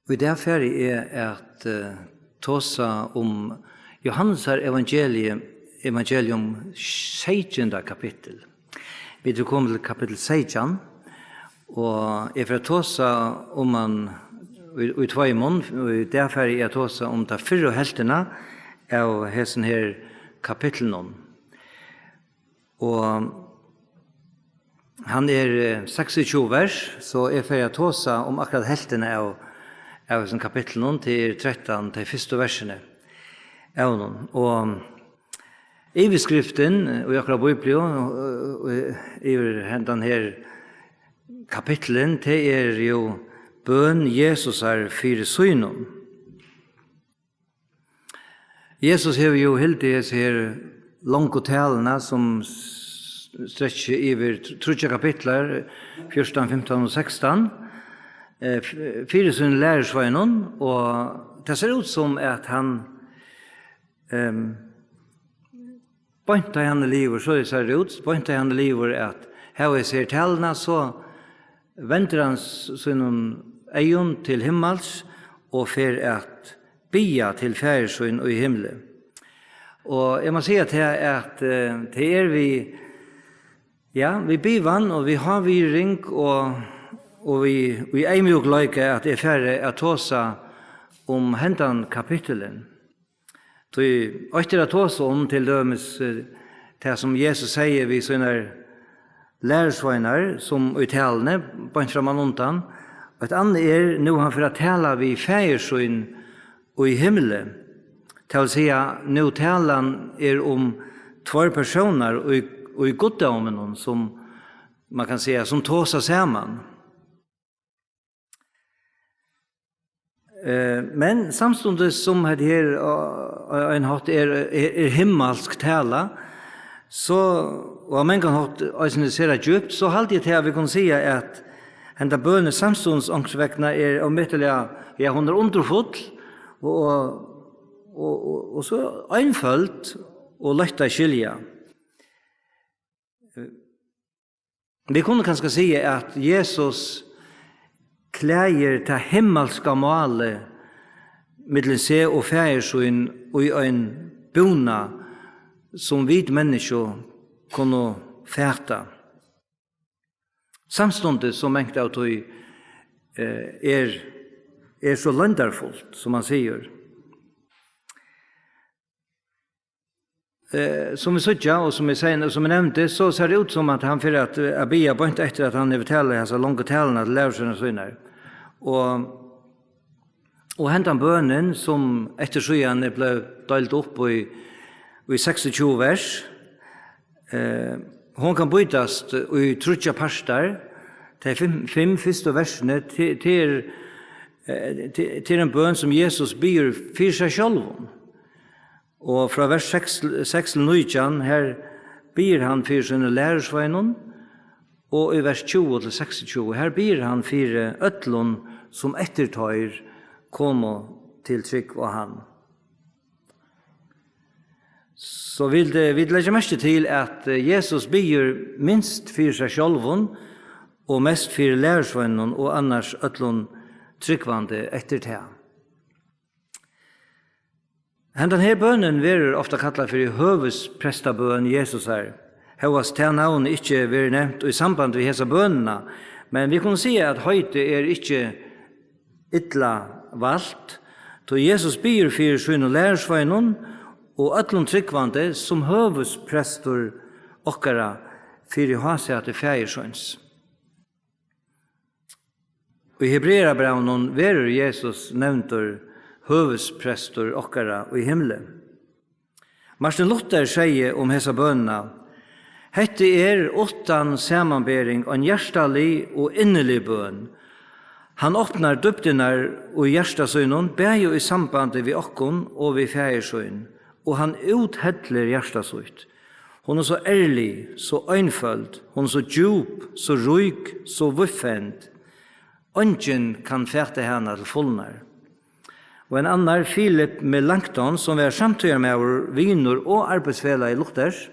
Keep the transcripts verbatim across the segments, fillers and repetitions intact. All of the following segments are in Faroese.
Og í dag fari eg at eh, tosa um Jóhannesar evangelium, evangelium seytjanda kapittul. Vit eru komin til kapittul seytjan, og eg fari at tosa um hann í, í tveimum. Og í dag fari eg at tosa um ta fyrru helvtina av hesum her kapitlinum. Og hann er eh, seksogtjúgu vers, so eg fari at tosa um akkurát helvtina av, av hesum kapitlinum, til trettan, tey fyrstu versini av honum. Og yvirskriftin eh, í okkara bíbliu, eh, eh, yvir hendan her kapitlin, tað er jo bøn Jesusar fyri sínum. Jesus hevur jo hildið hesa her longu taluna, sum s-, strekkir seg yvir tr-, tríggjar kapitlar, fjúrtan, fimtan og sekstan, eh, f-, fyri sínum lærisveinum, og tað sær út sum at hann, ehm, beint tá hann er liðugur, so sær tað út, beint tá hann er liðugur at hava hesa her taluna, so vendir hann s-, sínum eygum til himmals og fer at biðja til Faðir sín í himli. Og eg má siga tað at, eh, tað er við, ja, við bivan og við hávirðing og, og við, við eyðmjúkleika at eg fari at tosa um hendan kapitulin. Tí eitt er at tosa um til dømis, eh, tað sum Jesus segði við sínar lærisveinar, sum í taluni, beint framman undan. Eitt annað er, nú hann fer at tala við Faðir sín í himli. Tað vil siga, nú talan er um tveir persónar í, í guddóminum, sum man kann siga, sum tosa saman. Eh, men samstundis sum hetta her á, á ein hátt er, er, er himmalsk tala, so, og á mangan hátt eisini sera djúpt, so haldi eg til at vit kunnu siga at henda bønin samstundis onkursvegna er ómetaliga, ja, hon er undurfull og, og, og, og, og so einføld og løtt at skilja. Vit kunnu kanska siga, at Jesus klæðir tað himmalska málið millum seg og Faðir sín í ein búna, sum vit menniskju kunnu fata. Samstundis sum mangt av tí, eh, er, er so loyndarfult, sum hann sigur. Eh, sum vit síggja, og sum eg seg-, sum eg nevndi, so sær tað út sum at hann fer at, eh, at biðja beint eftir at hann hevur talað hasa longu taluna til lærisveinar sínar. Og, og hendan bønin, sum eftir síðan er blivið deilt upp í, í seksogtjúgu vers, eh, hon kann býtast í tríggjar partar. Tey fimm, fimm fyrstu versini, til, til, eh, til, til ein bøn sum Jesus biður fyri seg sjálvum. Og frá vers seks, seks til nítjan, her biður hann fyri sínum lærisveinum, og í vers tjúgu til seksogtjúgu, her biður hann fyri øllum, sum eftir teir komu til trúgv á hann. So vit, eh, vit leggja merki til, at, eh, Jesus biður minst fyri seg sjálvum og mest fyri lærisveinunum og annars øllum trúgvandi eftir tað. Hendan her bønin verður ofta kallað fyri høvuðsprestabøn Jesusar, hóast tað navnið ikki verður nevnt í samband við hesa bønina, men vit kunnu siga, at heitið er ikki illa valt, tí Jesus biður fyri sínum lærisveinum og øllum trúgvandi sum høvuðsprestur okkara fyri hásæti Faðir síns. Í Hebrearabrævinum verður Jesus nevndur høvuðsprestur okkara í himli. Martin Luther segði um hesa bønina: "Hetta er uttan samanbering ein hjartalig og innilig bøn. Hann opnar dýpdirnar í hjarta sínum, bæði í sambandi við okkum og við Faðir sín, og hann úthellir hjarta sítt. Hon er so ærlig, so einføld, hon er so djúp, so rík, so víðfevnd. Eingin kann fata hana til fulnar." Og ein annar, Philip Melanchthon, sum var samtíðarmaður, vinur og arbeiðsfelagi Luthers,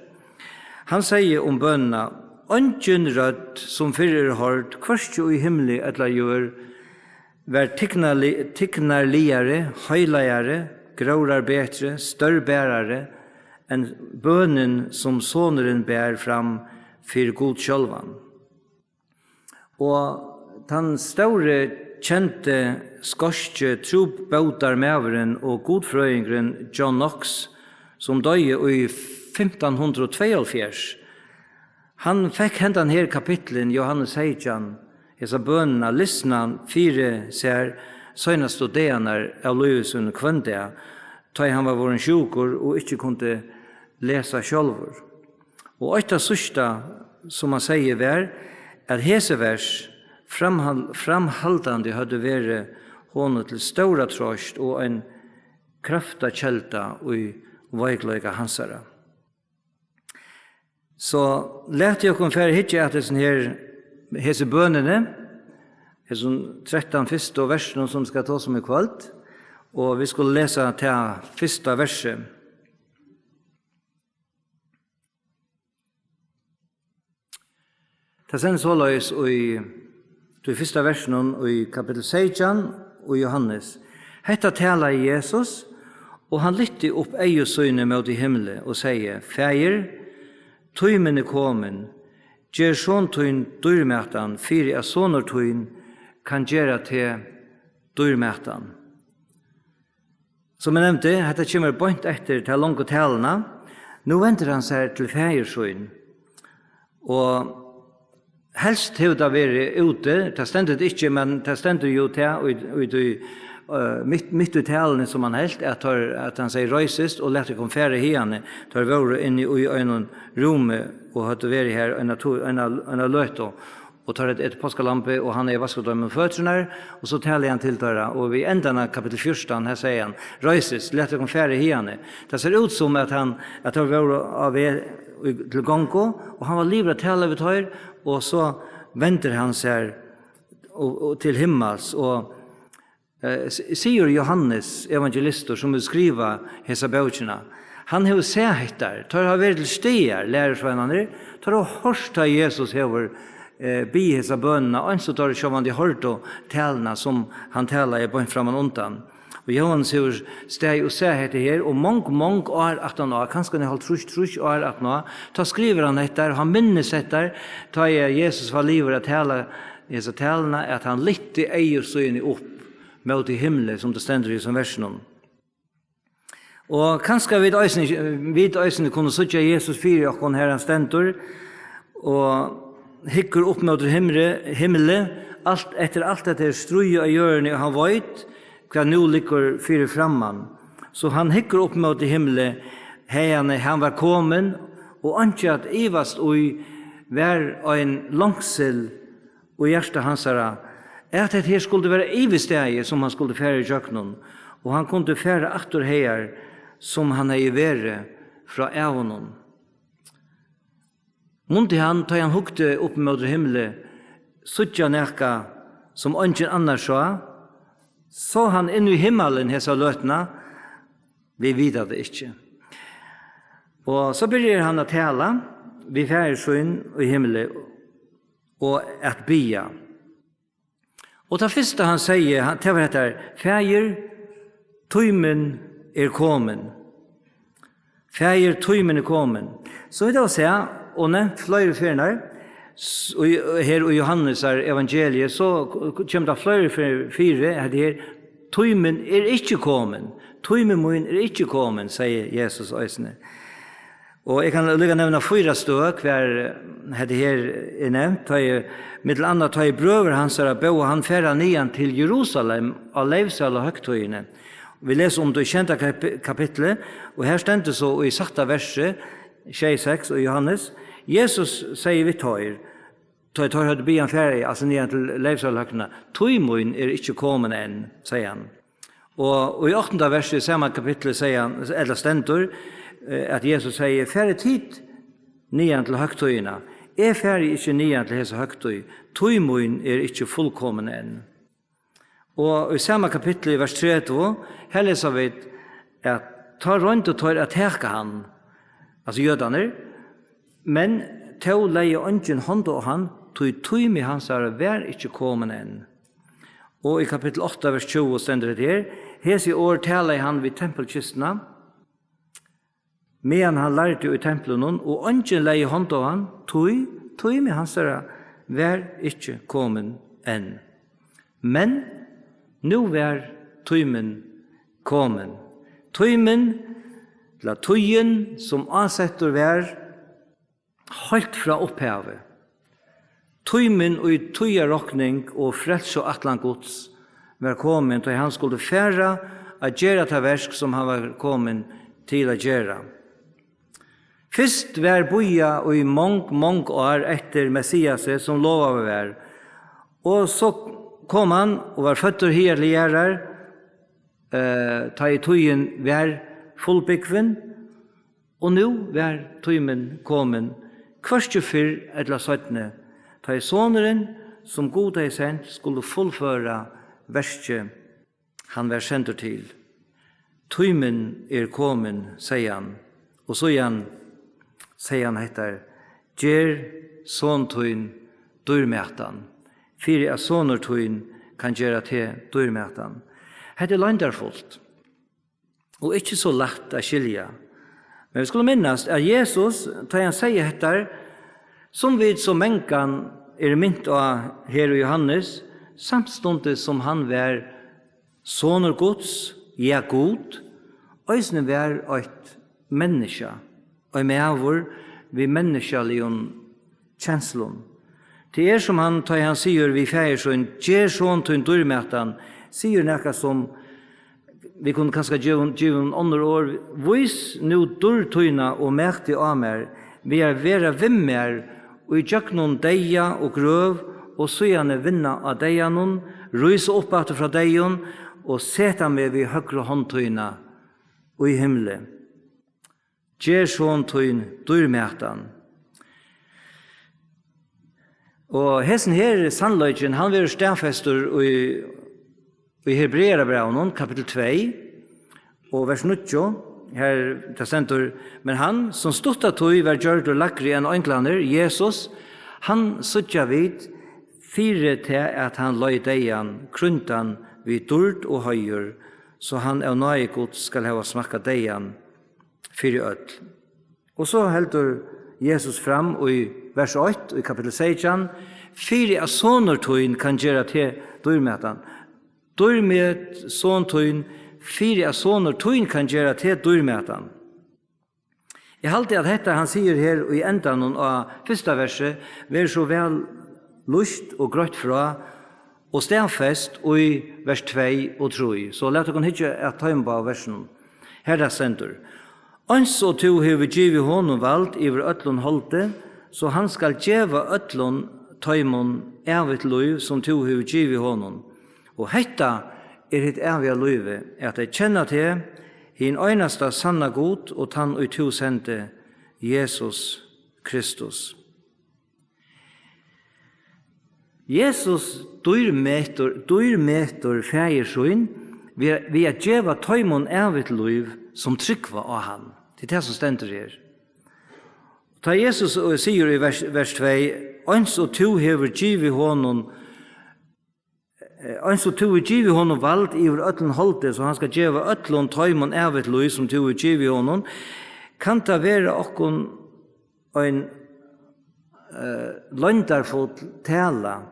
hann segði um bønina: "Eingin rødd, sum fyrr er hoyrd, hvørki í himli ella jørð, var tignarli-, tignarligari, heilagari, gróðrarbetri, stórbærari enn bønin, sum sonurin bar fram fyri Gud sjálvan. Og tann stóri, kendi skotski trúbótarmaðurin og gudfrøðingurin John Knox, sum doyði í fimtan hundrað og tveyoghálvfjerðs, hann fekk hendan her kapitlin, Jóhannes seytjan, hesa bønina, lisna fyri sær seinastu dagarnar av lívi sínum hvønn dag, tá ið hann var vorðin sjúkur og ikki kundi lesa sjálvur. Og eitt tað síðsta, sum hann segði, var, at hesi vers framhal-, framhaldandi høvdu verið honum til stóra troyst og ein kraftakelda í veikleika hansara. So latið okkum fara at hyggja at hesum her, hesi bønini, hesum trettan fyrstu versunum, sum skal tosa um í kvøld, og vit skulu lesa tað fyrsta versið. Tað stendur soleiðis í tí fyrsta versinum í kapitul seytjan í Jóhannes: Hetta talaði Jesus, og hann lyfti upp eygu síni móti himli og segði: Faðir, tímin er komin, ger son tín dýrmætan, fyri at sonur tín kann gera teg dýrmætan. Sum eg nevndi, hetta kemur beint eftir ta longu taluna. Nú vendir hann sær til faðir sín, og helst hevur tað verið úti, tað stendur tað ikki, men tað stendur jú tað í, í, í, eh, mitt, mitt í taluni sum hann helt, at teir, at hann segði: Reisist og lat okkum fara hiðani. Teir vóru inni í einum rúmi og høvdu verið har eina tú-, eina, eina løtu. Og teir høvdu etið páskalambið, og hann hevði vaskað teimum føturnar, og so talaði hann til teirra, og við endan av kapitul fjúrtan, her segði hann: Reisist, lat okkum fara hiðani. Tað sær út sum, at hann, at teir vóru á veg í, til gongu, og hann var liðugur at tala við teir, og so vendir hann sær og, og til himmals, og Eh, s-, sigur Jóhannes evangelistur, sum hevur skrivað hesa bókina, hann hevur sæð hetta. Teir hava verið til staðar, lærisveinarnir. Teir hava hoyrt, tá Jesus hevur, eh, biðið hesa bønina, eins og teir sjálvandi hoyrdu taluna, sum hann talaði beint framman undan. Og Jóhannes hevur staðið og sæð hetta her, og mong, mong ár aftan á, kanska eini hálvtrýss, trýss ár aftan á, tá skrivar hann hetta, og hann minnist hetta, tá ið Jesus var liðugur at tala hesa taluna, at hann lyfti eygu síni upp móti himli, sum tað stendur í hesum versinum. Og kanska vit eisini, vit eisini kunnu síggja Jesus fyri okkum, har hann stendur og hyggur upp móti himri-, himli, alt, eftir alt hetta her stríðið á jørðini, og hann veit, hvat nú liggur fyri framman. So hann hyggur upp móti himli, haðani hann var komin, og einki at ivast í, var ein longsil og hjarta hansara, at hetta her skuldi vera yvirstaðið, sum hann skuldi fara ígjøgnum, og hann kundi fara aftur hagar, sum hann hevði verið frá ævunum. Mundi hann, tá hann hugdi upp móti himli, síggja nakað, sum eingin annar sá? Sá hann inn í himmalin hesa løtuna? Vit vita tað ikki. Og so byrjar hann at tala við Faðir sín í himli og at biðja. Og tað fyrsta hann segði, hann, tað var hetta: Faðir, tímin er komin. Faðir, tímin er komin. So vit hava sæð og nevnt fleiri ferðir, s-, og í, her í Jóhannesar evangelie, so k-, k-, kemur tað fleiri fer-, fyri, hetta her: Tímin er ikki komin. Tími mín er ikki komin, segði Jesus eisini. Og eg kann líka nevna fýra støð, hvar, eh, hetta her er nevnt. Tá ið, millum annað, tá ið brøður hansara bóðu hann fara niðan til Jerusalem á leyvsálahøgtíðini. Vit lesa um tað í sjeynda kapi-, kapitli, og her stendur so í sætta versi, sjey seks í Jóhannes: Jesus segði við teir, tá ið teir høvdu biðið hann fara, altso niðan til leyvsálahøgtíðina: Tíð mín er ikki komin enn, segði hann. Og í áttanda versi í sama kapitli segði hann, ella stendur, eh, at Jesus segði: Farið tit niðan til høgtíðina. Eg fari ikki niðan til hesa høgtíð. Tíð mín er ikki fullkomin enn. Og í sama kapitli, í vers tretivu, her lesa vit, at tá royndu teir at taka hann, altso jødarnir, men tó legði eingin hond á hann, tí tími hansara var ikki komin enn. Og í kapittul átta, vers tjúgu stendur hetta her: "Hesi orð talaði hann við tempulkistuna, meðan hann lærdi í templinum, og eingin legði hond á hann, tí tími hansara var ikki komin enn. Men nú var tímin komin." Tímin, ella tíðin, sum ásettur var heilt frá upphavi. Tímin í tíðarrokning og frelsuætlan Guds var komin, tá hann skuldi fara at gera tað verk, sum hann var komin til at gera. Fyrst var bíðað í mong, mong ár eftir Messiasi, sum lovaður var. Og so kom hann og var føddur higar til jarðar, eh, tá ið tíðin var fullbúgvin, og nú var tímin komin, hvørki fyrr ella seinni, tá ið Sonurin, sum Gud hevði sent, skuldi fullføra verkið, hann var sendur til. "Tímin er komin," segði hann, og síðan segði hann hetta: "Ger son tín dýrmætan, fyri at sonur tín kann gera teg dýrmætan." Hetta er loyndarfult og ikki so lætt at skilja. Men vit skulu minnast, at Jesus, tá hann segði hetta, sum vit so mangan eru mint á her í Jóhannes, samstundis sum hann var sonur Guds, ja, Gud, eisini var eitt menniskja, ein maður við menniskjaligum kenslum. Tað er, sum hann, tá hann sigur við faðir sín: "Ger son tín dýrmætan", sigur nakað, sum vit kunnu kanska geva, geva honum onnur orð: "Vís nú dýrd tína og mæti á mær, við at vera við mær í gjøgnum deyða og grøv, og síðani vinna á deyðanum, rísa upp aftur frá deyðum og seta meg við høgru hond tína í himli. Ger son tín dýrmætan." Og hesin her sannleikin, hann verður staðfestur í, í Hebrearabrævinum, kapittul tvey, og vers níggju, her tað stendur: "Men hann, sum stutta tíð var gjørdur lægri enn einglarnir, Jesus, hann síggja vit, fyri tað at hann leið deyðan, krýndan við dýrd og heiður, so hann av náði Guds skal hava smakkað deyðan fyri øll." Og so heldur Jesus fram í vers eitt í kapittul seytjan: "Fyri at sonur tín kann gera teg dýrmætan." Dýrmæt son tín, fyri at sonur tín kann gera teg dýrmætan. Eg haldi, at hetta, hann sigur her í endanum á fyrsta versi, verður so væl lýst og greitt frá og staðfest í vers tvey og trý. So lat okkum hyggja at teimum báðum versunum. Har tað stendur: "Eins og tú hevur givið honum vald yvir øllum holdi, so hann skal geva øllum teimum ævigt lív, sum tú hevur givið honum. Og hetta er hitt æviga lívið, at tey kenna teg, hin einasta sanna Gud, og tann, ið tú sendi, Jesus Kristus." Jesus dýrmetur, dýrmetur faðir sín við, við at geva teimum ævigt lív, sum trúgva á hann. Tað er tað, sum stendur her. Tá Jesus, og sigur í vers, vers tvey: "Eins og tú hevur givið honum, eh, eins og tú hevur givið honum vald yvir øllum holdi, so hann skal geva øllum teimum ævigt lív, sum tú hevur givið honum", kann tað vera okkum ein, eh, loyndarfull tala,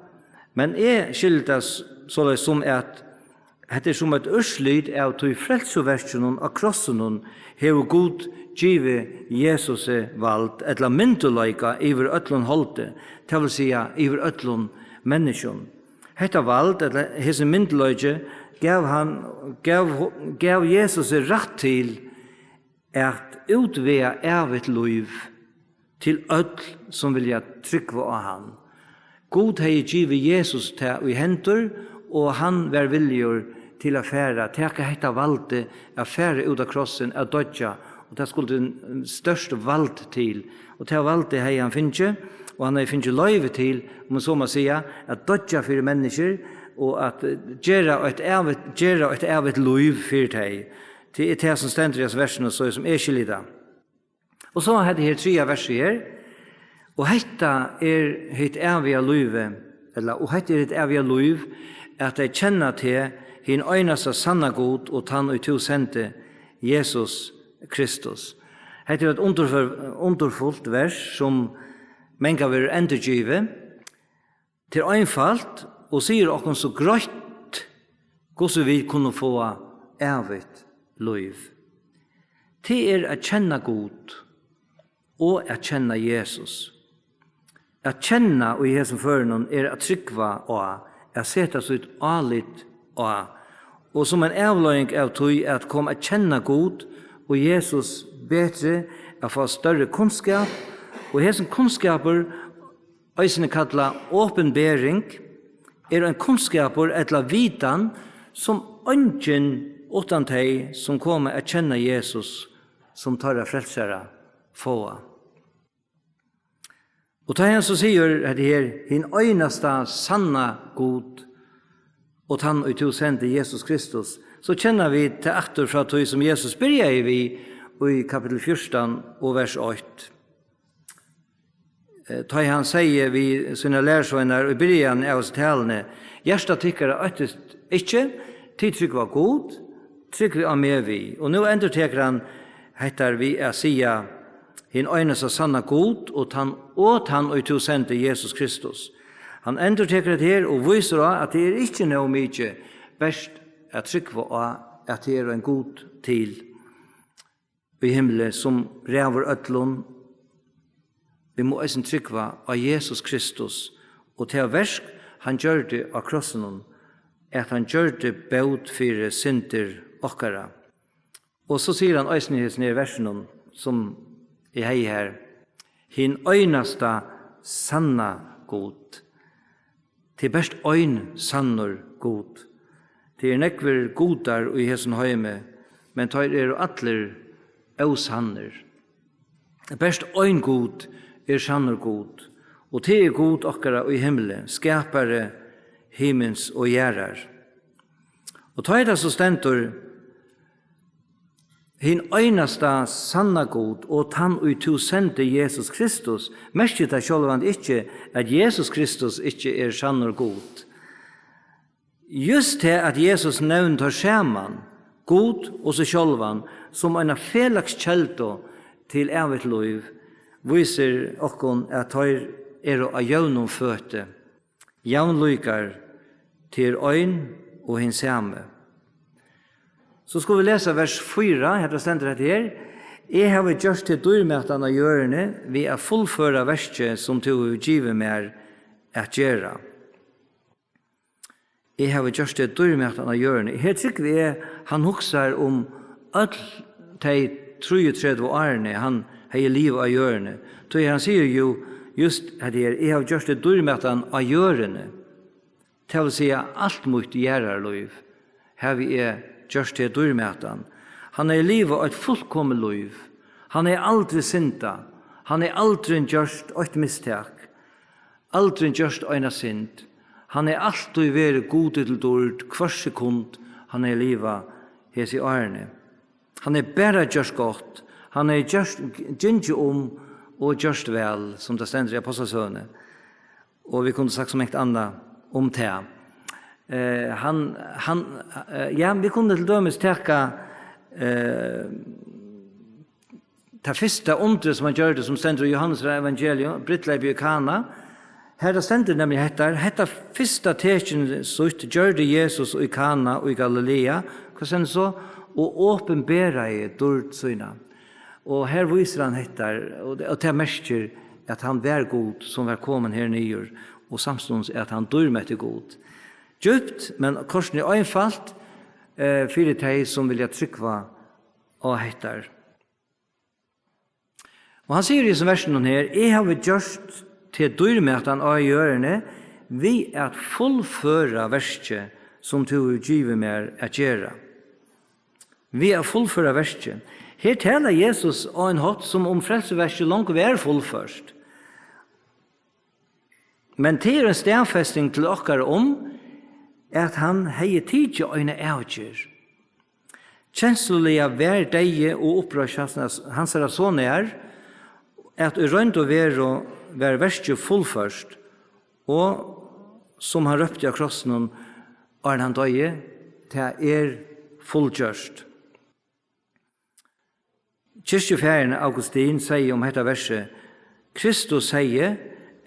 men eg skilji tað s-, soleiðis, sum at hetta er sum eitt úrslit av tí frelsuverkinum á krossinum, hevur Gud givið Jesusi vald ella myndugleika yvir øllum holdi, tað vil siga, yvir øllum menniskjum. Hetta vald, ella hesin myndugleiki, gav hann, gav, gav Jesusi rætt til at útvega ævigt lív til øll, sum vilja trúgva á hann. Gud hevði givið Jesus tað í hendur, og hann var villigur til at fara, taka hetta valdið at fara út á krossin at doyggja, og tað skuldi stórt vald til. Og tað valdið hevði hann fingið, og hann hevði fingið loyvi til, um man so má siga, at doyggja fyri menniskjur, og at, eh, gera eitt ævigt, gera eitt ævigt lív fyri tey. Tað er tað, sum stendur í hesum versinum, so sum eg skilji tað. Og so hetta her triðja versið her: "Og hetta er hitt æviga lívið", ella: "Og hetta er hitt æviga lív, at tey kenna teg, hin einasta sanna Gud, og tann, ið tú sendi, Jesus Kristus. Hetta er eitt undurfør-, undurfult vers, sum mangan verður endurgivið. Tað er einfalt og sigur okkum so greitt, hvussu vit kunnu fáa ævigt lív. Tað er at kenna Gud og at kenna Jesus. At kenna í hesum førinum er at trúgva á, at seta sítt álit á, og sum ein avleiðing av tí at koma at kenna Gud og Jesus betri, at fáa størri kunnskap, og hesin kunnskapur, eisini kallað opinbering, er ein kunnskapur ella vitan, sum eingin uttan tey, sum koma at kenna Jesus sum teirra frelsara, fáa. Og tá hann so sigur, hetta her, hin einasta sanna Gud, og tann, ið tú sendi, Jesus Kristus, so kenna vit tað aftur frá tí, sum Jesus byrjaði við í kapitel fjúrtan og vers eitt. Eh, tá hann segði við sínar lærisveinar í byrjan av hesi taluni: "Hjarta tykkara óttist ikki, tit trúgva Gud, trúgvið á meg við." Og nú endurtekur hann hetta við at siga: "Hin einasta sanna Gud og tann, og tann, ið tú sendi, Jesus Kristus." Hann endurtekur hetta her og vísir á, at tað er ikki nóg mikið bert at trúgva á, at tað er ein Gud til í himli, sum ræður øllum. Vit mugu eisini trúgva á Jesus Kristus og tað verk, hann gjørdi á krossinum, at hann gjørdi bót fyri syndir okkara. Og so sigur hann eisini í hesum her versinum, sum eg hevði her: "Hin einasta sanna Gud." Tað er bert ein sannur Gud. Tað eru nógvir gudar í hesum heimi, men teir eru allir ósannir. Bert ein Gud er sannur Gud, og tað er Gud okkara í himli, skapari himins og jarðar. Og tá er tað so stendur, hin einasta sanna Gud og tann, ið tú sendi, Jesus Kristus, merkir tað sjálvandi ikki, at Jesus Kristus ikki er sannur Gud. Júst tað, at Jesus nevnir teir saman, Gud og seg sjálvan, sum eina felags keldu til ævigt lív, vísir okkum, at teir eru á jøvnum føti, javnlíkar, tað er ein og hin sami. So skulu vit lesa vers fýra, har tað stendur hetta her: "Eg havi gjørt teg dýrmætan á jørðini við at fullføra verkið, sum tú hevur givið mær at gera." "Eg havi gjørt teg dýrmætan á jørðini." Her trúgvi eg, hann hugsar um øll tey trýogtretivu árini, hann hevði livað á jørðini. Tí hann sigur jú júst hetta her: "Eg havi gjørt teg dýrmætan á jørðini." Tað vil siga, alt mítt jarðarlív havi eg gjørt teg dýrmætan. Hann hevði livað eitt fullkomið lív. Hann hevði aldri syndað. Hann hevði aldrin gjørt eitt mistak. Aldrin gjørt eina synd. Hann hevði altíð verið Gudi til dýrd, hvørt sekund hann hevði livað hesi árini. Hann hevði bara gjørt gott. Hann hevði gjørt, gingið um og gjørt væl, sum tað stendur í Ápostlasøguni. Og vit kundu sagt so mangt annað um tað. Eh, hann, hann, eh, ja, vit kundu til dømis taka, eh, tað fyrsta undrið, sum hann gjørdi, sum stendur í Jóhannes evangelium, brúdleypið í Kana. Har tað stendur nemliga hetta: "Hetta fyrsta tekin sítt gjørdi Jesus í Kana í Galilea", hvat stendur so? "Og opinberaði dýrd sína." Og her vísir hann hetta, og, og tað merkir, at hann var Gud, sum var komin her niður, og samstundis at hann dýrmætti Gud. Djúpt, men kortini einfalt, eh, fyri tey, sum vilja trúgva á hetta. Og hann sigur í hesum versinum her: "Eg havi gjørt teg dýrmætan á jørðini við at fullføra verkið, sum tú hevur givið mær at gera." Við at fullføra verkið. Her talar Jesus á ein hátt, sum um frelsuverkið longu var fullført. Men tað er ein staðfesting til okkara um, at hann hevði tikið eina avgerð. Kensluliga var deyði og uppreisn hansara so nær, at í roynd og veru var verkið fullført, og, sum hann rópti á krossinum, áðrenn hann doyði: Tað er fullgjørt. Kirkjufaðirin Augustin segði um hetta versið: Kristus segði,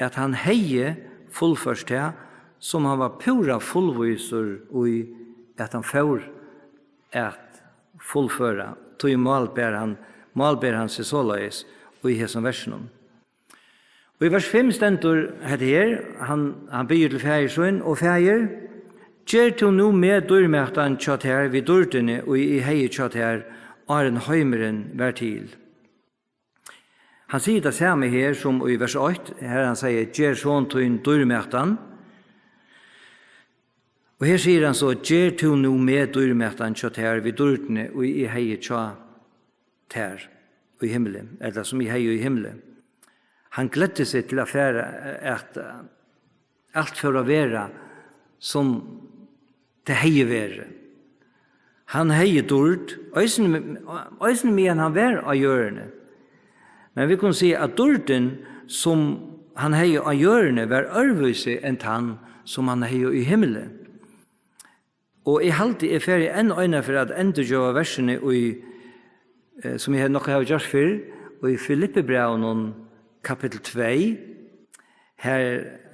at hann hevði fullført tað, sum hann var púra fullvísur í, at hann fór at fullføra, tí málber hann, málber hann seg soleiðis í hesum versinum. Og í vers fimm stendur hetta her, hann, hann biður til faðir sín: Og faðir, ger tú nú meg dýrmætan hjá tær við dýrdini, ið eg hevði hjá tær, áðrenn heimurin var til. Hann sigur tað sama her sum í vers eitt, har hann segði: Ger son tín dýrmætan. Og her sigur hann so: Ger tú nú meg dýrmætan hjá tær við dýrdini, ið eg hevði hjá tær í himli, ella sum eg hevði í himli. Hann gleddi seg til at fara, at, eh, alt fór at vera, sum tað hevði verið. Hann hevði dýrd, eisini, eisini meðan hann var á jørðini. Men vit kunnu siga, at dýrdin, sum hann hevði á jørðini, var øðrvísi enn tann, sum hann hevði í himli. Og eg haldi, eg fari enn eina ferð at endurgeva versini í, eh, sum eg nokk havi gjørt fyrr, í Filippibrævinum kapittul tvey, har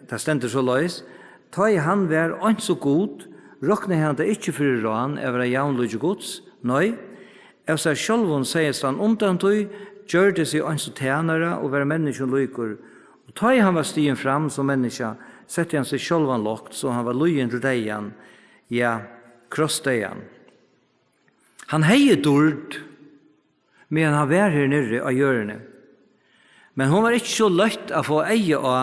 tað stendur soleiðis: Tá ið hann var eins og Gud, roknaði hann tað ikki fyri rán at vera javnlíki Guds, nei, av sær sjálvum segðist hann undan tí, gjørdi seg eins og tænara og var menniskjum líkur. Og tá ið hann var stigin fram sum menniskja, setti hann seg sjálvan lágt, so hann var lýðin til deyðan, ja, krossdeyðan. Hann hevði dýrd, meðan hann var her niðri á jørðini. Men hon var ikki so løtt at fáa eyga á,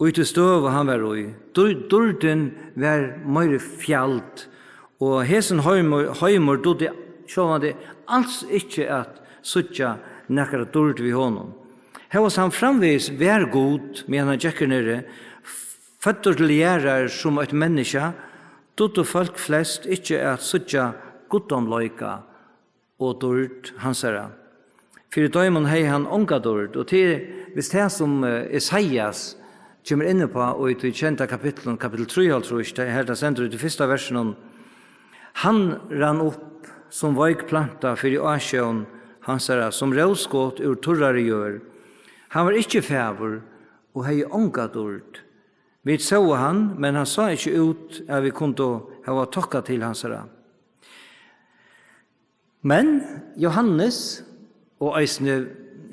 í tí støðu hann var í. Dýr-, dýrdin var meiri fjald, og hesin heimur, heimur dugdi sjálvandi als ikki at síggja nakra dýrd við honum. Hóast hann framvegis var Gud, meðan hann gekk her niðri, føddur til jarðar sum eitt menniskja, dugdu fólk flest ikki at síggja guddómleika og dýrd hansara. Fyri teimum hevði hann onga dýrd, og til, vist tað sum, eh, Esaias kemur inn uppá í tí kenda kapitlinum, kapitul trýoghálvtrýss, tað er her tað stendur í tí fyrsta versinum: Hann rann upp sum veik planta fyri ásjón hansara, sum rótskot úr turrari jørð. Hann var ikki fagur og hevði onga dýrd. Vit sóu hann, men hann sá ikki út, at vit kundu hava tokka til hansara. Men Jóhannes, og eisini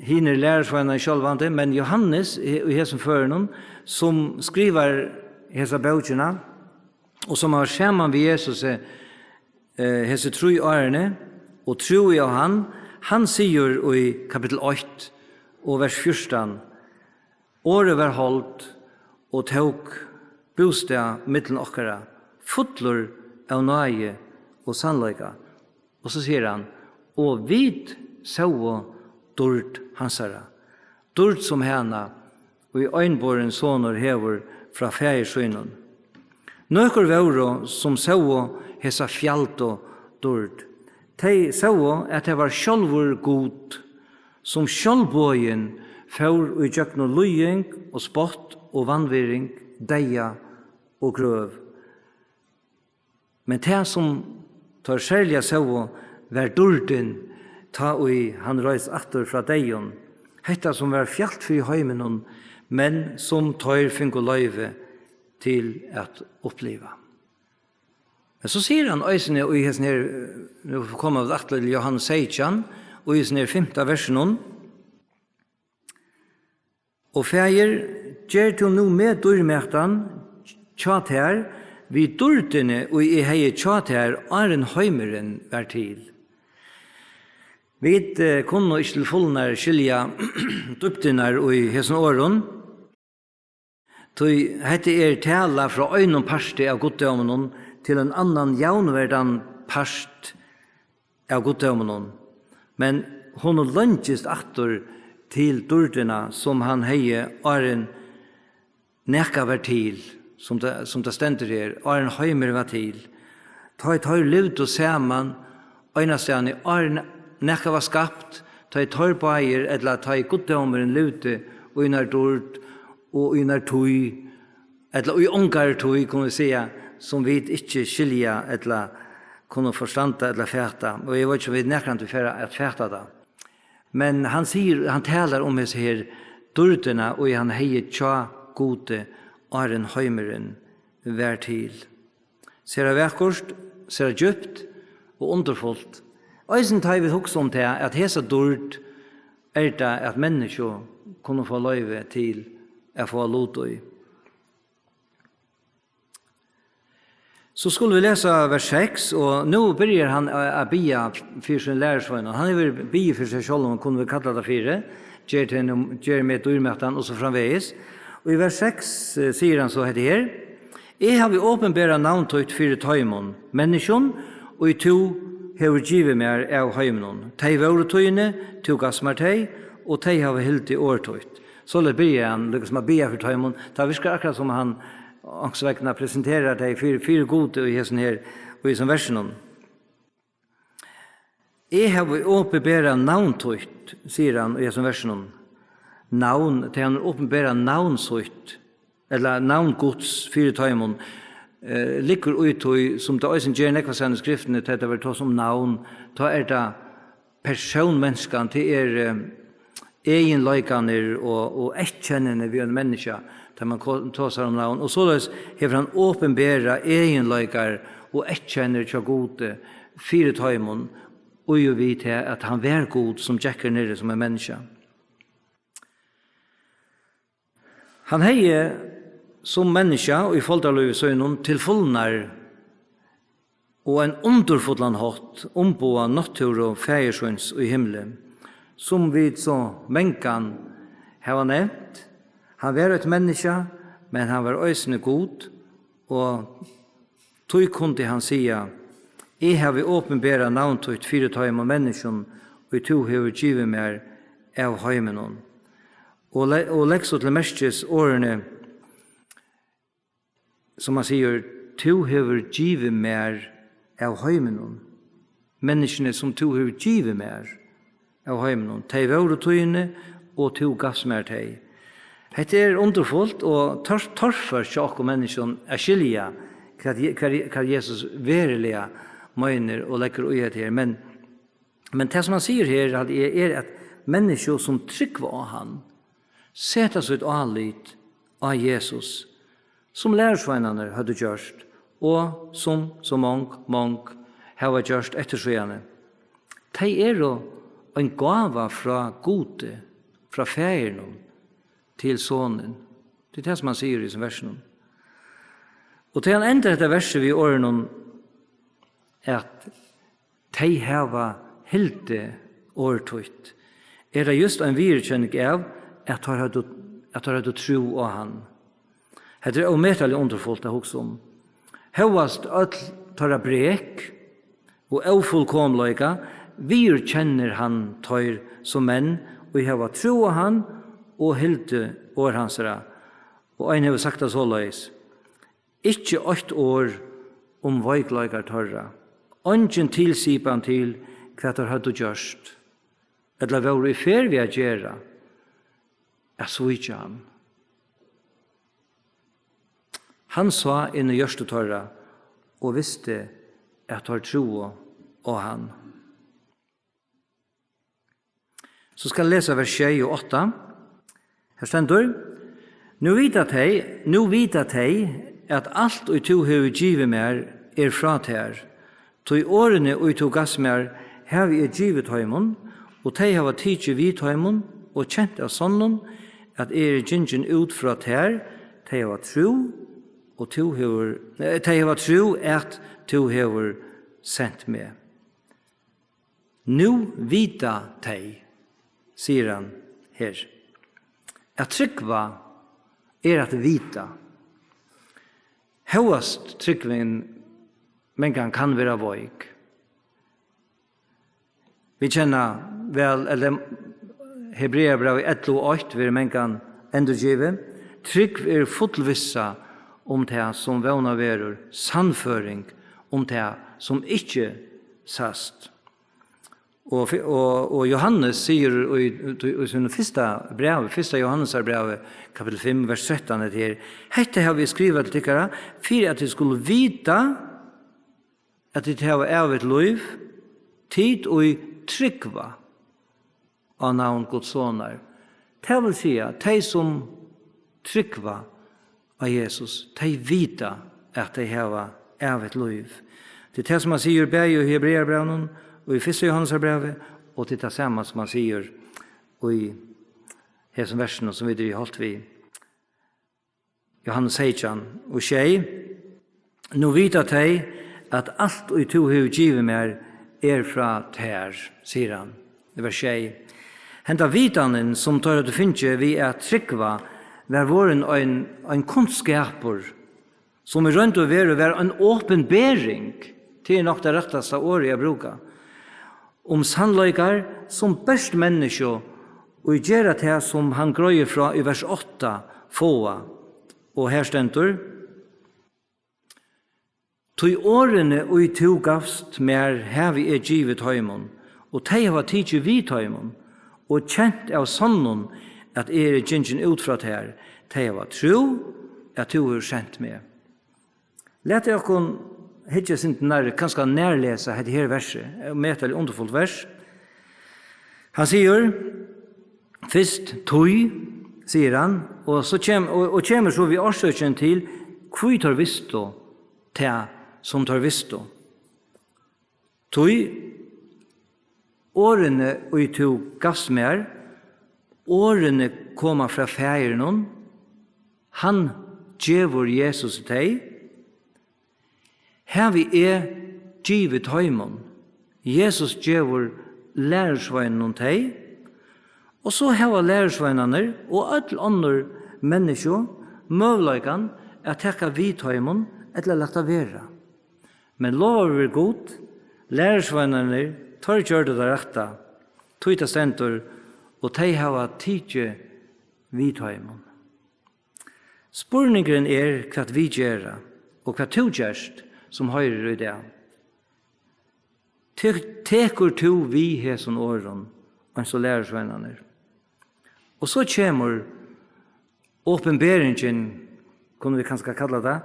hinir lærisveinarnir sjálvandi, men Jóhannes í, í hesum førinum, sum skrivar hesa bókina, og sum var saman við Jesusi, eh, hesi trý árini, og trúði á hann, hann sigur í kapitul eitt og vers fjúrtan: Orðið varð hold og tók bústað millum okkara, fullur av náði og sannleika. Og so sigur hann: Og vit sóu dýrd hansara, dýrd sum hana, ið einborin sonur hevur frá faðir sínum. Nøkur vóru, sum sóu hesa fjaldu dýrd. Tey sóu, at tað var sjálvur Gud, sum sjálvboðin fór í gjøgnum líðing og spott og vanvirðing, deyða og grøv. Men tað, sum teir serliga sóu, var dýrdin, tá ið hann reis aftur frá deyðum, hetta, sum var fjalt fyri heiminum, men sum teir fingu loyvi til at uppliva. Men so sigur hann eisini í hesum her, nú koma vit aftur til Jóhannes seytjan, og í hesum her fimta versinum: Og faðir, ger tú nú meg dýrmætan hjá tær við dýrdini, ið eg hevði hjá tær, áðrenn heimurin var til. Vit, eh, kunnu ikki til fulnar skilja dýpdirnar í hesum orðum, tí hetta er tala frá einum parti av guddóminum til ein annan javnverdan part av guddóminum, men honum leingist aftur til dýrdina, sum hann hevði, áðrenn nakað var til, sum tað, sum tað stendur her, áðrenn heimur var til. Tá ið teir livdu saman einastaðni, áðrenn nakað var skapt, tá ið teir báðir, ella tá ið guddómurin livdi í nær dýrd og í nær tíð, ella í ongari tíð, kunnu vit siga, sum vit ikki skilja ella kunnu forstanda ella fata, og eg veit ikki, um vit nakrantíð fara at fata tað. Men hann sigur, hann talar um hesa her dýrdina, ið hann hevði hjá Gudi, áðrenn heimurin var til. Sera vakurt, sera djúpt og undurfult. Eisini tá ið vit hugsa um tað, at hesa dýrd er tað, at menniskju kunnu fáa loyvi til at fáa lut í. So skulu vit lesa vers seks, og nú byrjar hann a, at biðja fyri sín lærisveinum. Hann hevur biðið fyri seg sjálvum, kunnu vit kalla tað fyri, ger teg nú, ger meg dýrmætan, og so framvegis. Og í vers seks, eh, sigur hann so hetta her: Eg havi opinberað navn títt fyri teimum, menniskjum, ið tú hevur givið mær av heiminum. Tey vóru tíni, tú gavst mær tey, og tey hava hildið orð títt. Soleiðis byrjar hann, líka sum at biðja fyri teimum. Tað virkar akkurát sum hann onkursvegna presenterar tey fyri, fyri Gudi í hesum her, í hesum versinum. Eg havi opinberað navn títt, sigur hann í hesum versinum. Navn, tað hann opinberað navn sítt, ella navn Guds fyri teimum, eh, liggur í tí, sum tað eisini ger nógvastaðni í Skriftini, tá tað verður tosað um navn, tá er tað persónmenniskan, tað er, eh, eginleikarnir og, og eyðkennini við einum menniskja, tá man ko-, tosar um navn. Og soleiðis hevur hann opinberað eginleikar og eyðkennir hjá Gudi fyri teimum, og jú við tað, at hann var Gud, sum gekk her niðri sum ein menniskja. Hann hevði sum menniskja í foldarlívi sínum til fulnar og ein undurfullan hátt umboðað náttúru Faðir síns í himli, sum vit so mangan hava nevnt. Hann var eitt menniskja, men hann var eisini Gud, og tí kundi hann siga: Eg havi opinberað navn títt fyri teimum menniskjum, ið tú hevur givið mær av heiminum. Og le-, og legg so til merkis orðini, sum hann sigur: Tú hevur givið mær av heiminum. Menniskjuni, sum tú hevur givið mær av heiminum, tey vóru tíni, og tú gavst mær tey. Hetta er undurfult og tor-, torført hjá okkum menniskjum at skilja, hvat Je-, hvat Je-, hvat Jesus veruliga meinar og leggur í hetta her. Men, men tað, sum hann sigur her, at er, er at menniskju, sum trúgva á hann, seta sítt álit á Jesus, sum lærisveinarnir høvdu gjørt, og sum so mong, mong hava gjørt eftir síðani. Tey eru ein gáva frá Gudi, frá Faðirinum, til Sonin. Tað er tað, sum hann sigur í hesum versinum. Og tá hann endar hetta versið við orðunum, at tey hava hildið orð títt, er tað júst ein viðurkenning av, at teir høvdu, at teir høvdu trú á hann. Hetta er ómetaliga undurfult at hugsa um. Hóast øll teirra brek og ófullkomleika viðurkennir hann teir sum menn, ið hava trúð á hann og hildið orð hansara. Og ein hevur sagt tað soleiðis: Ikki eitt orð um veikleikar teirra, eingin tilsipan til, hvat teir høvdu gjørt, ella vóru í ferð við at gera, at svíkja hann. Hann sá inn í hjørtu teirra og visti, at teir trúðu á hann. So skal eg lesa vers sjey og átta. Her stendur: Nú vita tey, nú vita tey, at alt, ið tú hevur givið mær, er frá tær. Tí orðini, ið tú gavst mær, havi eg givið teimum, og tey hava tikið við teimum og kent av sonnum, at eg eri gingin út frá tær. Tey hava trú, og tú hevur, eh, tey hava trú, at tú hevur sent meg. Nú vita tey, sigur hann her. At trúgva er at vita. Hóast trúgvin mangan kann vera veik. Vit kenna væl, ella Hebreabrævið ellivu eitt verður mangan endurgivið. Trúgv er fullvissa um tað, sum vónað verður, sannføring um tað, sum ikki sæst. Og, fi- og, og Johannes sigur í, í, í sínum fyrsta brævi, fyrsta Johannesar brævi, kapittul fimm, vers trettan, hetta her: "Hetta havi eg skrivað til tykkara, fyri at tit skulu vita, at tit hava ævigt lív, tit, ið trúgva á navn Guds sonar." Tað vil siga, tey sum trúgva á Jesus, tey vita, at tey hava ævigt lív. Tað er tað, sum hann sigur bæði í Hebrearabrævinum og í fyrsta Johannesarbrævi, og tað er tað sama, sum hann sigur í hesum versinum, sum vit eru í holt við. Johannes seytjan og sjey: "Nú vita tey, at alt, ið tú hevur givið mær, er frá tær," sigur hann í vers sjey. Henda vitanin, sum teir høvdu fingið við at trúgva, var vorðin ein, ein kunnskapur, sum í roynd og veru var ein opinbering, tað er nokk tað rættasta orðið at brúka, um sannleikar, sum bert menniskju, ið gera tað, sum hann greiðir frá í vers átta, fáa. Og her stendur: "Tí orðini, ið tú gavst mær, havi eg givið teimum, og tey hava tikið við teimum, og kent av sonnum, at eg eri gingin út frá tær. Tey hava trú, at tú hevur sent meg." Latið okkum hyggja eitt sindur nærri, kanska nærlesa hetta her versið, ómetaliga undurfult vers. Hann sigur fyrst: "Tí," sigur hann, og so kem-, og, og kemur so við orsøkin til, hví teir vistu tað, sum teir vistu. "Tí orðini, ið tú gavst mær, orðini koma frá Faðirinum, hann gevur Jesus tey, havi eg givið teimum." Jesus gevur lærisveinunum tey, og so hava lærisveinarnir og øll onnur menniskju møguleikan at taka við teimum ella lata vera. Men lovaður veri Gud, lærisveinarnir, teir gjørdu tað rætta, tí tað stendur: "Og tey hava tikið við teimum." Spurningurin er, hvat vit gera, og hvat tú gert, sum hoyrir í dag. Te-, tekur tú við hesum orðum, eins og lærisveinarnir? Og so kemur opinberingin, kunnu vit kanska kalla tað,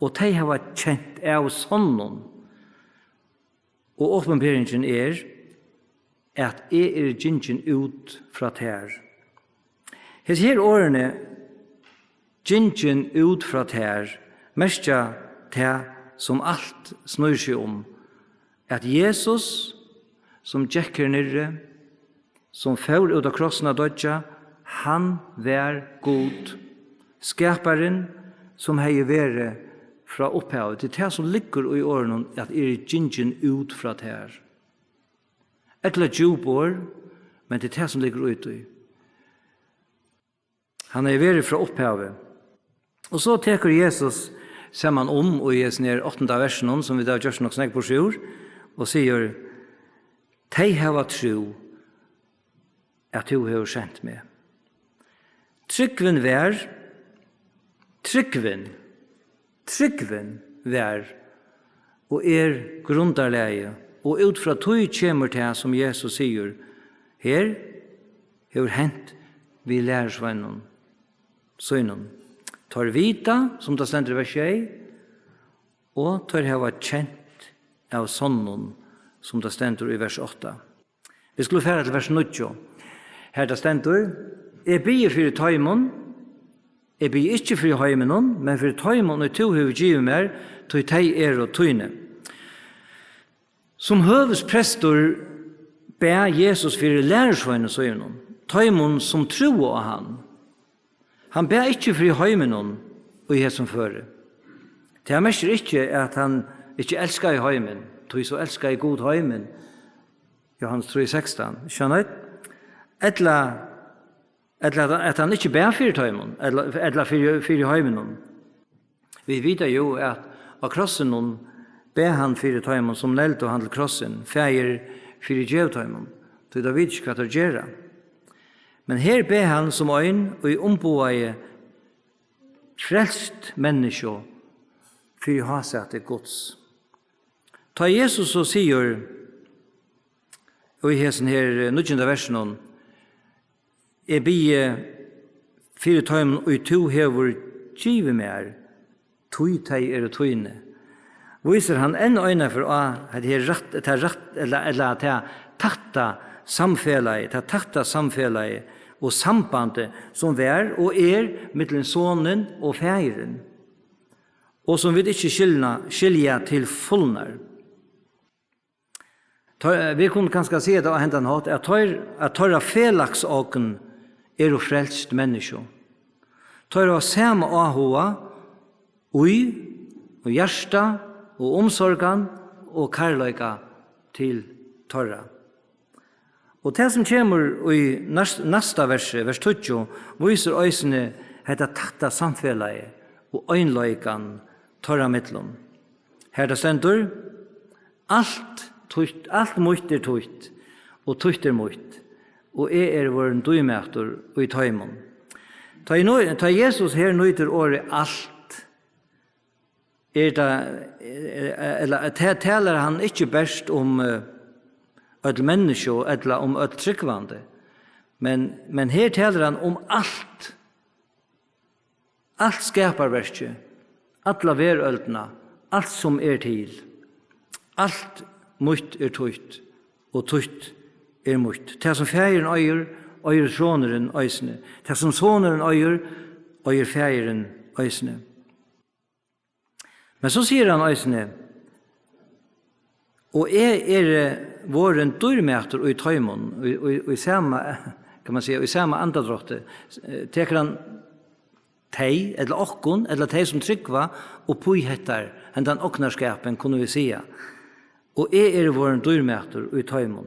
og tey hava kent av sonnum. Og opinberingin er, at eg eri gingin út frá tær. Hesi her orðini, gingin út frá tær, merkja tað, sum alt snýr seg um, at Jesus, sum gekk her niðri, sum fór út á krossin at doyggja, hann var Gud, skaparin, sum hevði verið frá upphavi. Tað er tað, sum liggur í orðunum, at eg eri gingin út frá tær. Ella djúp orð, men tað er tað, sum liggur í tí. Hann hevði verið frá upphavi. Og so tekur Jesus saman um í hesum her áttanda versinum, sum vit hava gjørt nokk so nógv burtur úr, og sigur: "Tey hava trú, at tú hevur sent meg." Trúgvin var, trúgvin, trúgvin var og er grundarlagið, og út frá tí kemur tað, sum Jesus sigur her, hevur hent við lærisveinum sínum. Teir vita, sum tað stendur í vers sjey, og teir hava kent av sonnum, sum tað stendur í vers átta. Vit skulu fara til vers níggju. Har tað stendur: "Eg biði fyri teimum, eg biði ikki fyri heiminum, men fyri teimum, ið tú hevur givið mær, tí tey eru tíni." Sum høvuðsprestur bað Jesus fyri lærisveinum sínum, teimum, sum trúðu á hann. Hann bað ikki fyri heiminum í hesum føri. Tað merkir ikki, at hann ikki elskaði heimin, tí so elskaði Gud heimin, Jóhannes trý sekstan, skjønner? Ella, ella at, at hann ikki bað fyri teimum, ella, ella fyri, fyri heiminum. Vit vita jú, at á krossinum bað hann fyri teimum, sum negldu hann til krossin: "Faðir, fyrigev teimum, tí teir vita ikki, hvat teir gera." Men her bað hann sum ein, ið umboðaði frelst menniskju fyri hásæti Guds. Tá Jesus so sigur, í hesum her, eh, níggjunda versinum: "Eg biði fyri teimum, ið tú hevur givið mær, tí tey eru tíni." Vísir hann enn einaferð á hetta her rætt, tað rætt, ella, ella tað tætta samfelagið, tað tætta samfelagið og sambandið sum var og er millum Sonin og Faðirin, og sum vit ikki skilna, skilja til fulnar. Teir, vit kunnu kanska siga tað á hendan hátt, at teir, at teirra felagsogn eru frelst menniskju. Teir hava sama áhuga í, og hjarta, og umsorgan, og kærleika til teirra. Og tað, sum kemur í næst-, næsta versi, vers tíggju, vísir eisini hetta tætta samfelagið og einleikan teirra millum. Har tað stendur: "Alt títt, alt mítt er títt, og títt er mítt, og eg eri vorðin dýrmætur í teimum." Tá eg nú, tá Jesus her nýtir orðið alt, er tað, eh, ella ta-, talar hann ikki bert um, eh, øll menniskju ella um øll trúgvandi, men, men her talar hann um alt. Alt skaparverkið, alla verøldina, alt sum er til. Alt mítt er títt, og títt er mítt. Tað, sum Faðirin eigur, eigur Sonurin eisini. Tað, sum Sonurin eigur, eigur Faðirin eisini. Men so sigur hann eisini: "Og eg eri vorðin dýrmætur í teimum", í, í, í sama, kann man siga, í sama andadrátti, eh, tekur hann tey, ella okkum, ella tey, sum trúgva, upp í hettar, hendan ognarskapin, kunnu vit siga. "Og eg eri vorðin dýrmætur í teimum."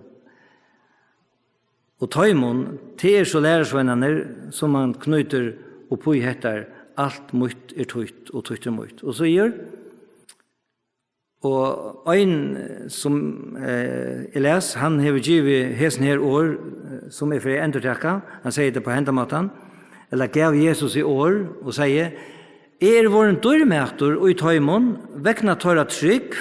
Og teimum, tað er so lærisveinarnir, sum hann knýtir upp í hettar: "Alt mítt er títt, og títt er mítt." Og sigur, og ein, sum, eh, eg les, hann hevur givið hesin her orð, eh, sum eg fari at endurtaka. Hann segði tað á hendan mátan, ella gav Jesus í orð og segði: "Eg eri vorðin dýrmætur í teimum vegna teirra trúgv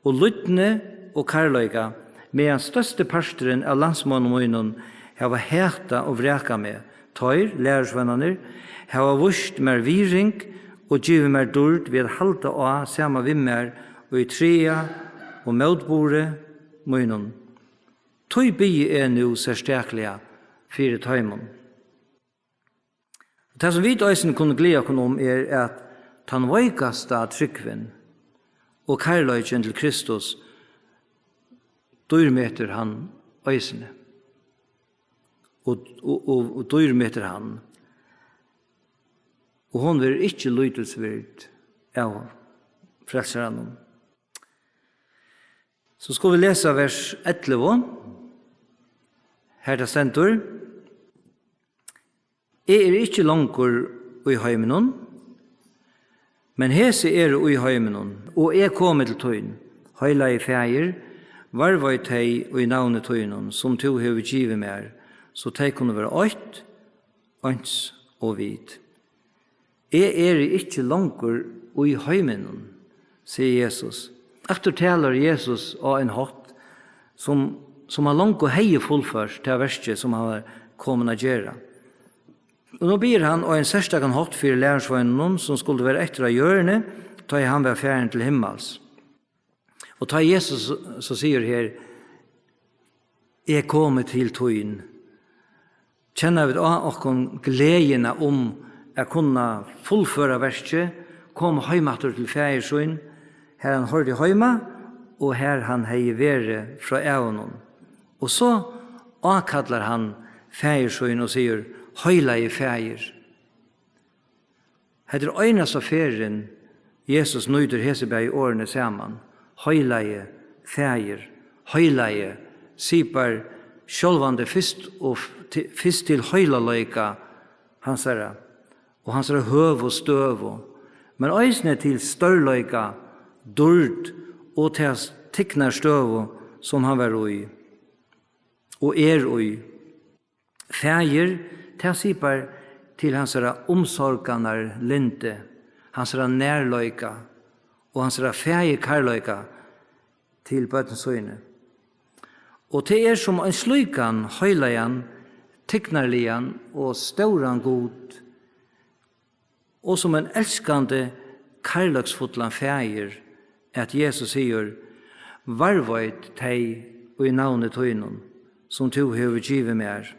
og lydni og kærleika, meðan størsti parturin av landsmonnum mínum hava hatað og vrakað meg. Teir, lærisveinarnir, hava víst mær virðing og givið mær dýrd við at halda á saman við mær í træa og mótburði mínum. Tí biði eg nú serstakliga fyri teimum." Tað, sum vit eisini kunnu gleða okkum um, er, at tann veikasta trúgvin og kærleikin til Kristus dýrmetur hann eisini. Og, og, og, og dýrmetur hann. Og hon verður ikki lítilsvird av Frelsaranum. So skulu vit lesa vers ellivu. Har tað stendur: "Eg eri ikki longur í heiminum, men hesi eru í heiminum, og eg komi til tín. Heilagi Faðir, varðveit tey í navni tínum, sum tú hevur givið mær, so tey kunnu vera eitt, eins og vit." "Eg eri ikki longur í heiminum," sigur Jesus. Aftur talar Jesus á ein hátt, sum, sum hann longu hevði fullført tað verkið, sum hann var komin at gera. Og nú biður hann á ein serstakan hátt fyri lærisveinunum, sum skuldu vera eftir á jørðini, tá ið hann var farin til himmals. Og tá Jesus so sigur her: "Eg komi til tín", kenna vit á okkum gleðina um at kunna fullføra verkið, koma heim aftur til Faðir sín, har hann hoyrdi heima og har hann hevði verið frá ævum. Og so ákallar hann Faðir sín og sigur: "Heilagi Faðir." Hetta er einasta ferðin, Jesus nýtir hesi bæði orðini saman. Heilagi Faðir, heilagi, sipar sjálvandi fyrst og f-, ti-, fyrst til heilagleika hansara og hansara høgu støðu, men eisini til stórleika, dýrd og ta s-, tignarstøðu, sum hann var í og er í. Faðir, tað sipar til hansara umsorganarlyndi, hansara nærleika og hansara faðirkærleika til børn síni. Og tað er sum ein slíkan heilagan, tignarligan og stóran Gud, og sum ein elskandi, kærleiksfullan faðir, at Jesus sigur: "Varðveit tey í navni tínum, sum tú hevur givið mær."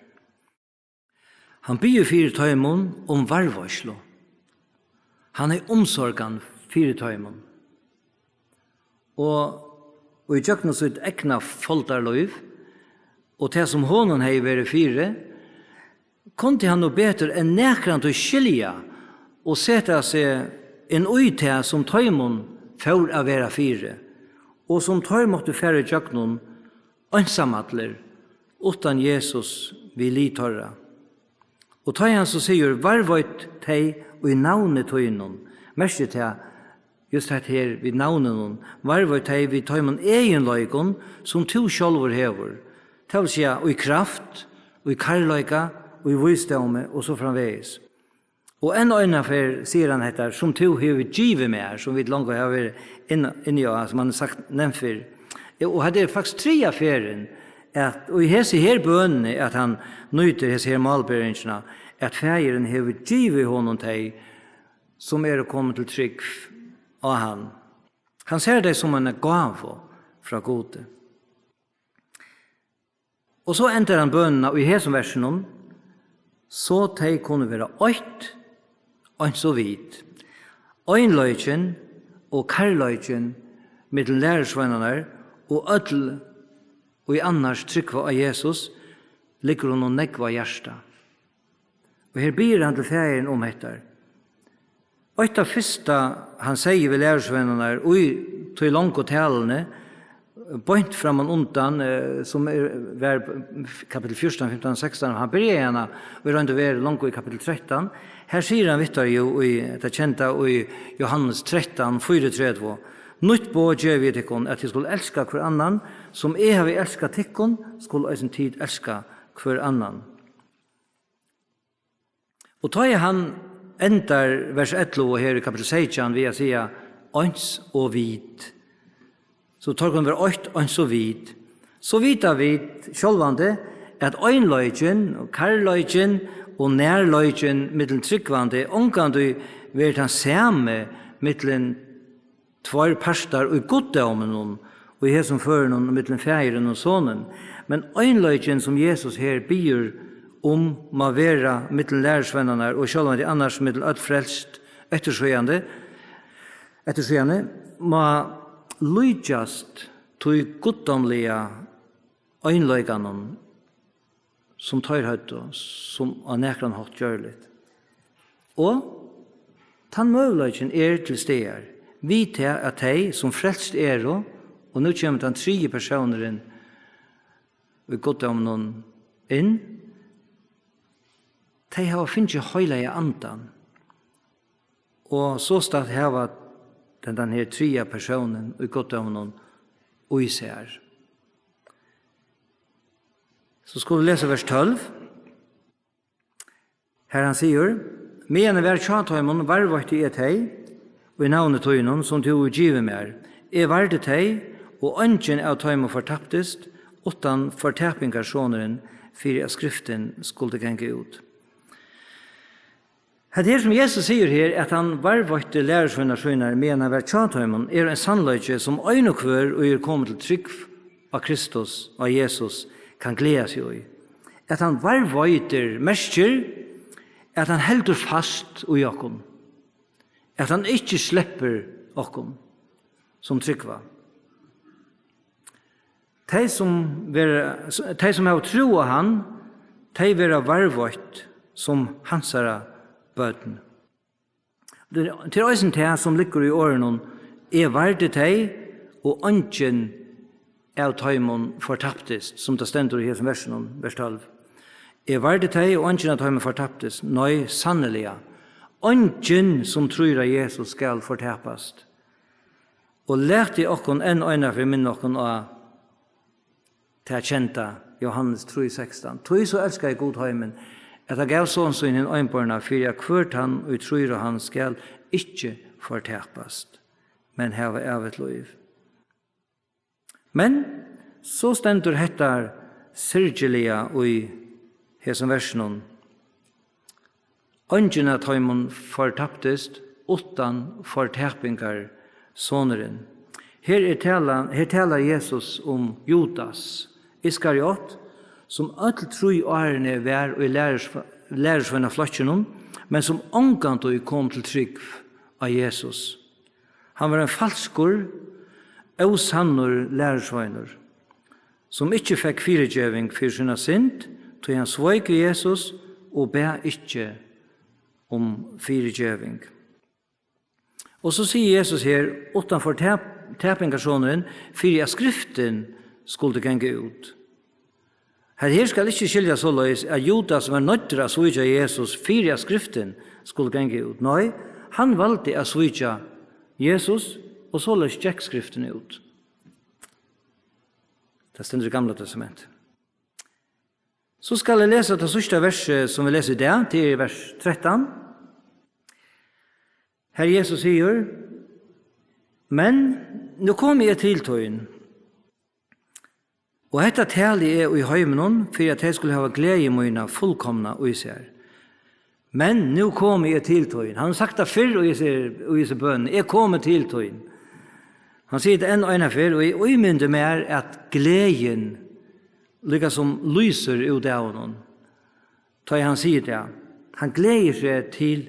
Hann biður fyri teimum um varðveitslu. Hann hevði umsorgan fyri teimum. Og, og í gjøgnum sítt egna foldarlív, og tað, sum honum hevði verið fyri, kundi hann nú betur enn nakrantíð skilja og seta seg inn í tað, sum teimum fór at vera fyri, og sum teir máttu fara í gjøgnum einsamallir, uttan Jesus við lið teirra. Og tá ið hann so sigur: "Varðveit tey í navni tínum", merkir tað, just hetta her við navninum, varðveit tey við teimum eginleikum, sum tú sjálvur hevur, tað vil siga, í kraft, í kærleika, í vísdómi og so framvegis. Og enn eina ferð sigur hann hetta: "Sum tú hevur givið mær", sum vit longu hava verið inn-, inni á, sum hann hevur sagt, nevnt fyrr. Og hetta er faktiskt triðja ferðin, at, og í hesi her bønini, at hann nýtir hesi her málberingina, at Faðirin hevur givið honum tey, sum eru komin til trúgv á hann. Hann sær tey sum eina gávu frá Gudi. Og so endar hann bønina í hesum versinum: "So tey kunnu vera eitt, eins og vit." Einleikin og kærleikin millum lærisveinarnar og øll, ið annars trúgva á Jesus, liggur honum nógv á hjarta. Og her biður hann til Faðirin um hetta. Eitt tað fyrsta, hann segði við lærisveinarnar í tí longu taluni, beint framman undan, eh, sum er, var kapitel fjúrtan, fimtan, sekstan, hann byrjaði hana, og í roynd og veru longu í kapitel trettan. Her sigur hann við teir jú í, hetta kenda í Jóhannes trettan, fýraogtretivu: "Nýtt boð gevi eg tykkum, at tit skulu elska hvør annan. Sum eg havi elskað tykkum, skulu eisini tit elska hvør annan." Og tá ið hann endar vers ellivu her í kapitel seytjan við at siga: "Eins og vit", so teir kunnu vera eitt, eins og vit, so vita vit sjálvandi, at einleikin og kærleikin og nærleikin millum trúgvandi ongantíð verður tann sami millum tveir partar í guddóminum, og í hesum førinum millum Faðirin og Sonin. Men einleikin, sum Jesus her biður um, má vera millum lærisveinarnar og sjálvandi annars millum øll frelst eftirsíðandi, eftirsíðandi, má líkjast tí guddómliga einleikanum, sum teir høvdu, sum á nakran hátt gjørligt. Og tann møguleikin er til staðar, við tað at tey, sum frelst eru, og nú kemur tann triði persónurin í guddóminum inn, tey hava fingið heilaga andan, og sostatt hava tann, tann her triðja persónin í guddóminum í sær. So skulu vit lesa vers tólv. Har hann sigur: "Meðan eg var hjá teimum, varðveitti eg tey í navni tínum, sum tú hevur givið mær. Eg vardi tey, og eingin av teimum fortaptist, uttan fortapingarsonurin, fyri at skriftin skuldi ganga út." Hetta her, sum Jesus sigur her, at hann varðveitti lærisveinar sínar, meðan hann var hjá teimum, er ein sannleiki, sum ein og hvør, ið er komin til trúgv á Kristus, á Jesus, kann gleða seg í. At hann varðveitir merkir, at hann heldur fast í okkum, at hann ikki sleppur okkum, sum trúgva. Tey, sum verða, tey, sum hava trúð á hann, tey verða varðveitt sum hansara børn. Tað er eisini tað, sum liggur í orðunum: "Eg vardi tey, og eingin av teimum fortaptist", sum tað stendur í hesum versinum, vers tólv. "Eg vardi tey, og eingin av teimum fortaptist. Nei, sanniliga, eingin, sum trýr á Jesus, skal fortapast." Og latið okkum enn einaferð minna okkum á tað kenda, Jóhannes trý sekstan: "Tí so elskaði Gud heimin, at hann gav Son sín hin einborna, fyri at hvør tann, ið trýr á hann, skal ikki fortapast, men hava ævigt lív." Men So stendur hetta syrgiliga í hesum versinum: Eingin av teimum fortaptist, uttan fortapingarsonurin. Her er talan, her talar Jesus um Judas Iskariot, sum øll trý árini var í lærus-, lærisveinaflokkinum, men sum ongantíð kom til trúgv á Jesus. Hann var ein falskur, ósannur lærisveinur, sum ikki fekk fyrigeving fyri sína synd, tí hann sveik við Jesus og bað ikki um fyrigeving. Og so sigur Jesus her, uttan fortap-, tapingarsonurin, fyri at skriftin skuldi ganga út. Hetta her skal ikki skiljast soleiðis, at Judas var noyddur at svíkja Jesus, fyri at skriftin skuldi ganga út. Nei, hann valdi at svíkja Jesus, og soleiðis gekk skriftin út. Tað stendur í Gamla Testamenti. So skal eg lesa tað síðsta versið, sum vit lesa í dag, tað er vers trettan. Har Jesus sigur: Men nú komi eg til tín, og hetta tali eg í heiminum, fyri at tey skulu hava gleði mína fullkomna í sær. Men nú komi eg til tín. Hann hevur sagt tað fyrr, og eg sigi, og eg sigi bøn, eg komi til tín. Hann sigur tað enn eina ferð, og eg ímyndi mær, at gleðin líka sum lýsir út av honum, tá ið hann sigur tað. Hann gleðir seg til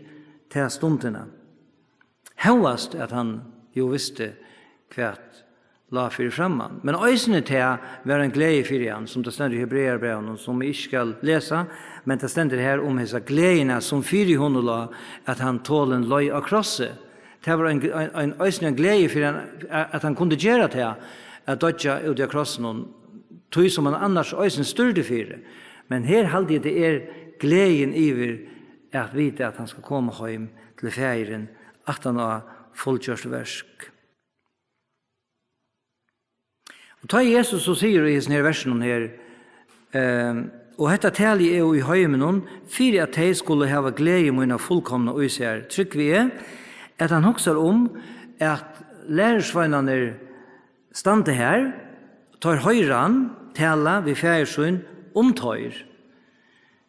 ta stundina. Hóast at hann jú visti, hvat lá fyri framman. Men eisini tað var ein gleði fyri hann, sum tað stendur í Hebrearabrævinum, sum eg ikki skal lesa, men tað stendur her um hesa gleðina, sum fyri honum lá, at hann tolin leið á krossi. Tað var ein, ein, ein, eisini ein gleði fyri hann, a-, at hann kundi gera tað, at doyggja úti á krossinum, tí sum hann annars eisini stúrdi fyri. Men her haldi eg, tað er gleðin yvir at vita, at hann skal koma heim til Faðirin aftan á fullgjørt verk. Og tá Jesus so sigur í hesum her versunum her, ehm, "Og hetta tali eg í heiminum, fyri at tey skulu hava gleði mína fullkomna í sær", trúgvi eg, at hann hugsar um, at lærisveinarnir standa har, teir hoyra hann tala við Faðir sín um teir.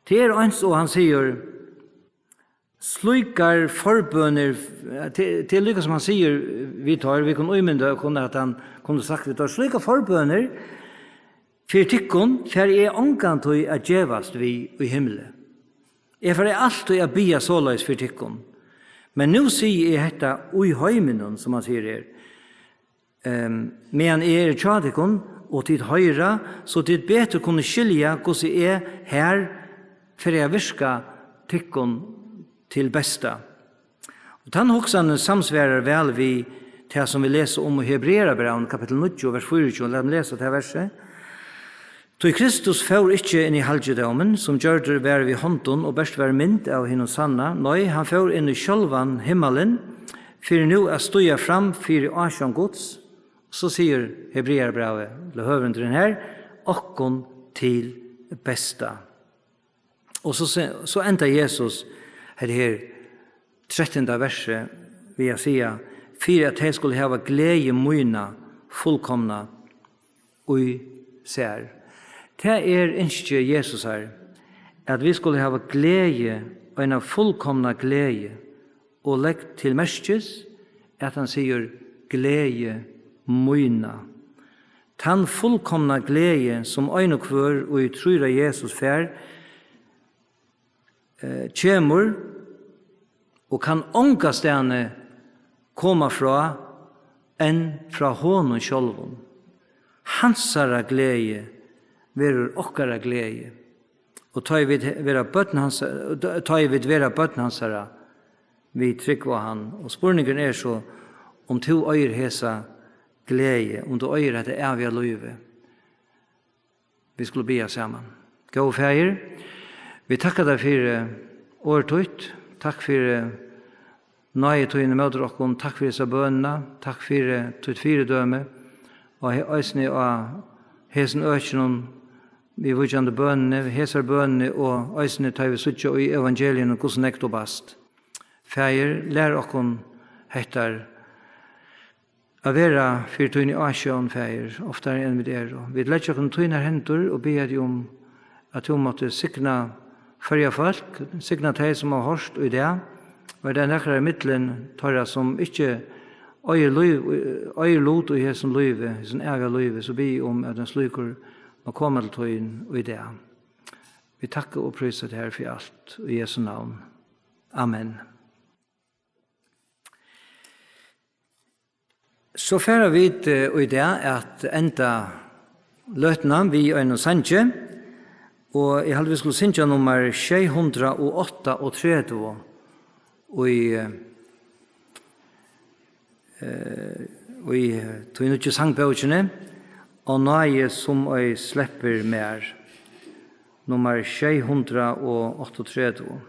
Tað er eins og hann sigur, slíkar forbønir, tað, tað er líka sum hann sigur við teir, vit kunnu ímynda okkum, at hann kundi sagt við teir, slíkar forbønir fyri tykkum fari eg ongantíð at gevast við í himli. Eg fari altíð at biðja soleiðis fyri tykkum. Men nú sigi eg hetta í heiminum, sum hann sigur her, ehm, meðan eg eri hjá tykkum, og tit hoyra, so tit betur kunnu skilja, hvussu eg her fari at virka tykkum til besta. Og tann hugsanin samsvarar væl við tað, sum vit lesa um í Hebrearabrævinum, kapittul níggju, vers fýraogtjúgu. Lat meg lesa tað versið. Tí Kristus fór ikki inn í halgidómin, sum gjørdur var við hondum og bert var mynd av hinum sanna. Nei, hann fór inn í sjálvan himmalin, fyri nú at stíga fram fyri ásjón Guds. So sigur Hebrearabrævið, ella høvundurin her, okkum til besta. Og so se-, so endar Jesus hetta her trettanda versið við at siga, fyri at tey skulu hava gleði mína fullkomna í sær. Tað er ynski Jesusar, at vit skulu hava gleði, eina fullkomna gleði, og legg til merkis, at hann sigur, gleði mína. Tann fullkomna gleði, sum ein og hvør, ið trýr á Jesus, fær, eh, kemur og kann ongastaðni koma frá enn frá honum sjálvum. Hansara gleði verður okkara gleði. Og tá ið vit he-, verða børn hans, tá ið vit verða børn hansara, vit trúgva á hann. Og spurningurin er so, um tú eigur hesa gleði, um tú eigur hetta æviga lívið. Vit skulu biðja saman. Góði Faðir, vit takka tær fyri orð títt. Takk fyri náði tín ímóti okkum. Takk fyri hesa bønina. Takk fyri títt fyridømi. Og he-, eisini á hesum økinum, viðvíkjandi bønini, hesar bønini, og eisini tá vit síggja í evangeliunum, hvussu nógv tú baðst. Faðir, lær okkum hettar at vera fyri tíni ásjón, Faðir, oftari enn vit eru. Vit leggja okkum í tínar hendur og biðja teg um, at tú mátti signa Føroya fólk, signa tey, sum hava hoyrt í dag, og er tað nakar í millum teirra, sum ikki eigur lív, eigur lut í hesum lívi, hesum æviga lívi, so biði eg um, at ein slíkur má koma til tín í dag. Vit takka og prísa teg, Harri, fyri alt, í Jesu navn. Amen. So fara vit, eh, í dag at enda løtuna við einum sangi, og eg haldi, vit skulu syngja nummar sjey hundrað og áttaogtretivu í, eh, í tí nýggju sangbókini, Á náði, sum ei sleppir mær, nummar sjey hundrað og áttaogtretivu.